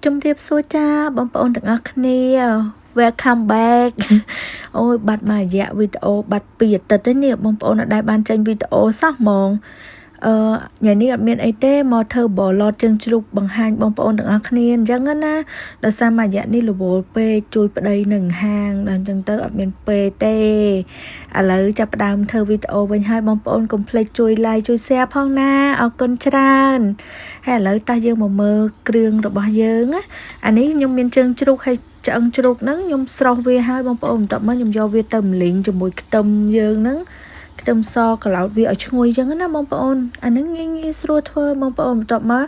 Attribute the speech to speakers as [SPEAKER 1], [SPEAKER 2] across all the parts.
[SPEAKER 1] ជំរាបសួរចាបងប្អូនទាំងអស់គ្នា Welcome back. អូយបាត់មួយរយៈវីដេអូបាត់ពីអាទិត្យទេនេះបងប្អូនអត់ដែលបានចេញវីដេអូសោះហ្មងអឺថ្ងៃនេះអត់មានអីទេមកធ្វើបលតជើងជ្រូកបង្ហាញបងប្អូនទាំងអស់គ្នាអញ្ចឹងណាដោយសារមួយរយៈនេះរវល់ពេកជួយប្តីនឹងហាងដល់អញ្ចឹងទៅអត់មានពេលទេឥឡូវចាប់ផ្ដើមធ្វើវីដេអូវិញហើយបងប្អូនកុំភ្លេចជួយ like ជួយ share ផងណាអរគុណច្រើនហើយឥឡូវតោះយើងមកមើលគ្រឿងរបស់យើងណាអានេះខ្ញុំមានជើងជ្រូកហើយឆ្អឹងជ្រូកហ្នឹងខ្ញុំស្រុះវាហើយបងប្អូនបន្ទាប់មកខ្ញុំយកវាទៅម្លីងជាមួយខ្ទឹមយើងហ្នឹងខ្ទឹមសក្លោតវាឲ្យឈ្ងុយអញ្ចឹងណាបងប្អូនអាហ្នឹងងាយងាយស្រួលធ្វើបងប្អូនបន្ទាប់មក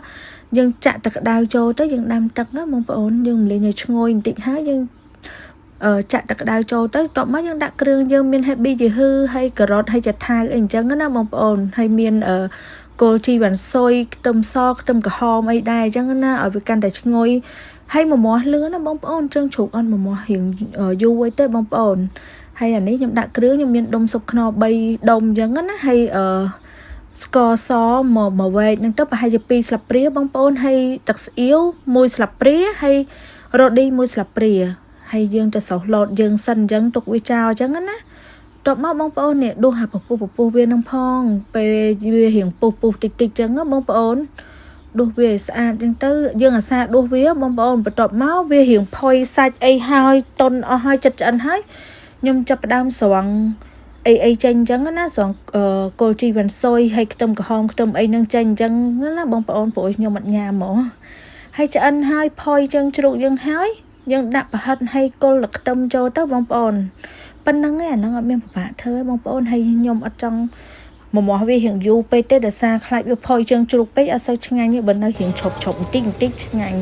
[SPEAKER 1] យើងចាក់ទឹកក្តៅចូលទៅយើងដាំទឹកណាបងប្អូនយើងម្លីងឲ្យឈ្ងុយបន្តិចហើយយើងអឺចាក់ទឹកក្តៅចូលទៅបន្ទាប់មកយើងដាក់គ្រឿងយើងមានហេប៊ីជាហឺហើយការ៉ុតហើយចាថាវអីអញ្ចឹងណាបងប្អូនហើយមានអឺគល់ជីវ៉ាន់ស៊ុយខ្ទឹមសខ្ទឹមក្រហមអីដែរអញ្ចឹងណាឲ្យវាកាន់តែឈ្ងុយហើយមមាស់លឿនណាបងប្អូនជើងជ្រូកអត់មមាស់រៀងយូរអីទេបងប្អូនហើយអានេះខ្ញុំដាក់គ្រឿងខ្ញុំមានដុំស៊ុបខ្នុរ3ដុំអញ្ចឹងណាហើយអឺស្ករសមកមួយវែកហ្នឹងទៅប្រហែលជា2ស្លាបព្រាបងប្អូនហើយទឹកស្អៀវ1ស្លាបព្រាហើយរ៉ូឌី1ស្លាបព្រាហើយយើងទៅស្រុះលតយើងសិនអញ្ចឹងទុកវាចោលអញ្ចឹងណាតបមកបងប្អូននេះដួសអាពពុះពពុះវានឹងផងពេលវារៀងពុះពុះតិចតិចអញ្ចឹងបងប្អូនដួសវាឲ្យស្អាតអញ្ចឹងទៅយើងអាសាដួសវាបងប្អូនបន្ទាប់មកវារៀងផុយសាច់អីហើយតុនអស់ហើយចិត្តឆ្អិនហើយខ្ញុំចាប់ផ្ដើមស្រង់អីអីចេញអញ្ចឹងណាស្រង់គល់ជីវ៉ាន់ស៊ុយហើយខ្ទឹមក្រហមខ្ទឹមអីនឹងចេញអញ្ចឹងណាបងប្អូនព្រោះខ្ញុំអត់ញ៉ាំហ្មងហើយឆ្អិនហើយផុយជើងជ្រូកយើងហើយយើងដាក់ប្រហិតហើយគល់ខ្ទឹមចូលទៅបងប្អូនប៉ុណ្្នឹងឯងអាហ្នឹងអត់មានពិបាកធ្វើទេបងប្អូនហើយខ្ញុំអត់ចង់មមាស់វារៀងយូរពេកទេដោយសារខ្លាចវាផុយជើងជ្រូកពេកអត់សូវឆ្ងាញ់ទេបើនៅរៀងឈប់ឈប់បន្តិចបន្តិចឆ្ងាញ់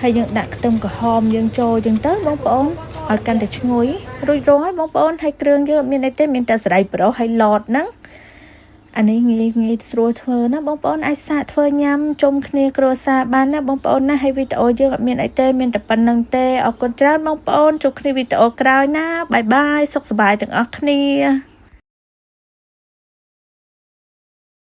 [SPEAKER 1] ហើយយើងដាក់ខ្ទឹមក្រហមយើងចូលចឹងទៅបងប្អូនឲ្យកាន់តែឈ្ងុយរួចរាល់ហើយបងប្អូនហើយគ្រឿងយើងអត់មានអីទេមានតែសណ្តែកប្រុសហើយលតហ្នឹងអានេះងាយងាយស្រួលធ្វើណាបងប្អូនអាចសាកធ្វើញ៉ាំជុំគ្នាគ្រួសារបានណាបងប្អូនណាហើយវីដេអូយើងអត់មានអីទេមានតែប៉ុណ្្នឹងទេអរគុណច្រើនបងប្អូនជួបគ្នាវីដេអូក្រោយណាbye bye សុខសប្បាយទាំងអស់គ្នា។